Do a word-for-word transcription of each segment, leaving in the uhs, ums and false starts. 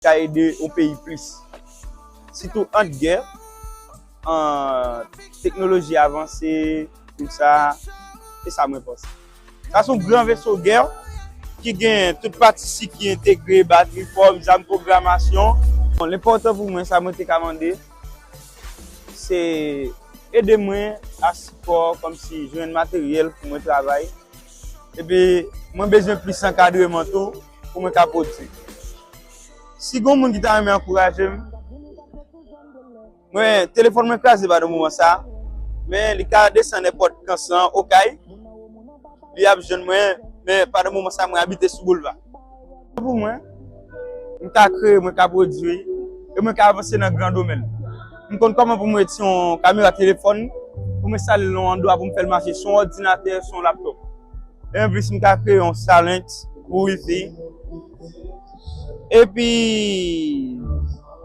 ka ede yon peyi plis. Sitou ant gè, an teknoloji avanse, tout sa, se sa mwen panse. Sa se yon gran veso gè ki gen tout pati siki entegre, batri, pòm, zam, pwogramasyon. Bon, l enpòtan pou mwen, sa mwen te ka mande, se ede mwen a sipò, kòmsi jwenn materyèl pou mwen travay. Epi, mwen bezwen plis ankadreman tou pou mwen ka pwodui. Si gen moun ki ta renmen ankouraje m, mwen, telefòn mwen kraze pandan moman sa, men li ka desann nenpòt kansan Okay, li ap jwenn mwen, men pandan moman sa, mwen abite sou boulva. Pou mwen, mwen ka kreye, mwen ka pwodui, e mwen ka avanse nan gran domèn. M konn kòman pou mwen mete yon kamera telefòn, pou mwen enstale l nan yon andwa pou m fè l mache, sou yon òdinatè, sou yon laptòp. E anplis, m ka kreye yon Starlink pou wifi. Epi,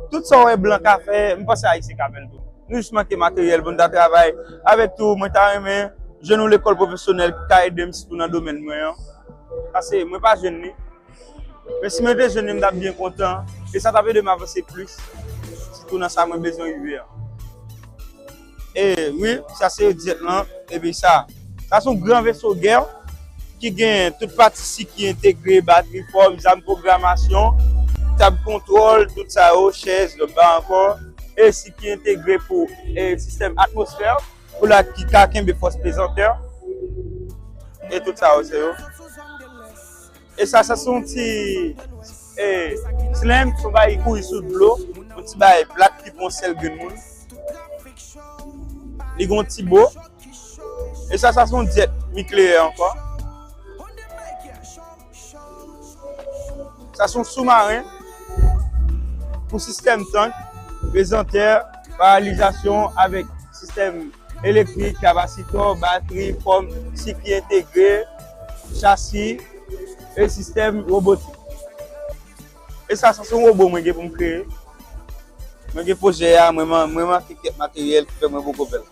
tout sa w wè blan ka fè, m panse Ayisyen ka fè l tou. Nou jis manke materyèl pou n ta travay. Avèk tou, mwen ta renmen jwenn yon lekòl pwofesyonèl ki ka ede m sitou nan domèn mwen an. Paske mwen pa jwenn li. Men si mwen te jwenn li, m t ap byen kontan. E sa t ap ede m avanse plis. Sitou nan sa mwen bezwen rive an. E wi, sa se dyèt lan. Epi sa, sa se yon gran veso gè ki gen tout pati siki entegre, batri, pòm, zam, pwogramasyon, tab kontwòl, tout sa yo, chèz, lòt ba ankò. E siki entegre pou e, sistèm atmosfè, pou la ki ka kenbe fòs pezantè. E tout sa yo, se yo. E sa, sa se yon ti e, slam, se yon bagay ki kouri sou dlo, yon ti bagay plat ki pran sèl grenn moun. Li gen yon ti bo. E sa, sa se yon dyèt nikleyè ankò. Sa se yon soumaren pou sistèm tank, pezantè, paralizasyon avèk sistèm elektrik, kapasitò, batri, pòm, siki entegre, chasi, e sistèm wobotik. E sa, sa se yon wobo mwen gen pou m kreye. Mwen gen pwojè a, mwen man-, mwen manke kèk materyèl ki fè mwen poko fè l.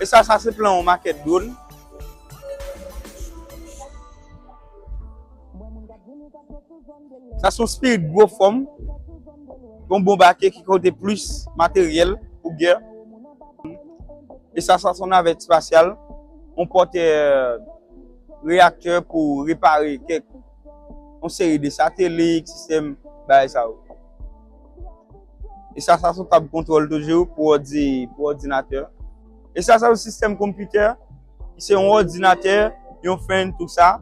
E sa, sa se plan yon makèt dwòn. Sa se yon spirit gwo fòm, yon bon bake ki kote plis materyèl pou gè. E sa, sa se yon navèt espasyal, yon pòtè reyaktè pou repare kèk, yon seri de satelit, sistèm, bagay sa yo. E sa, sa se yon tab kontwòl toujou pou òdi-, pou òdinatè. E sa, sa se yon sistèm konpitè, ki se yon òdinatè, yon fan, tout sa.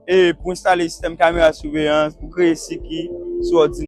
E pou enstale sistèm kamera siveyans, pou kreye siki sou òdinatè.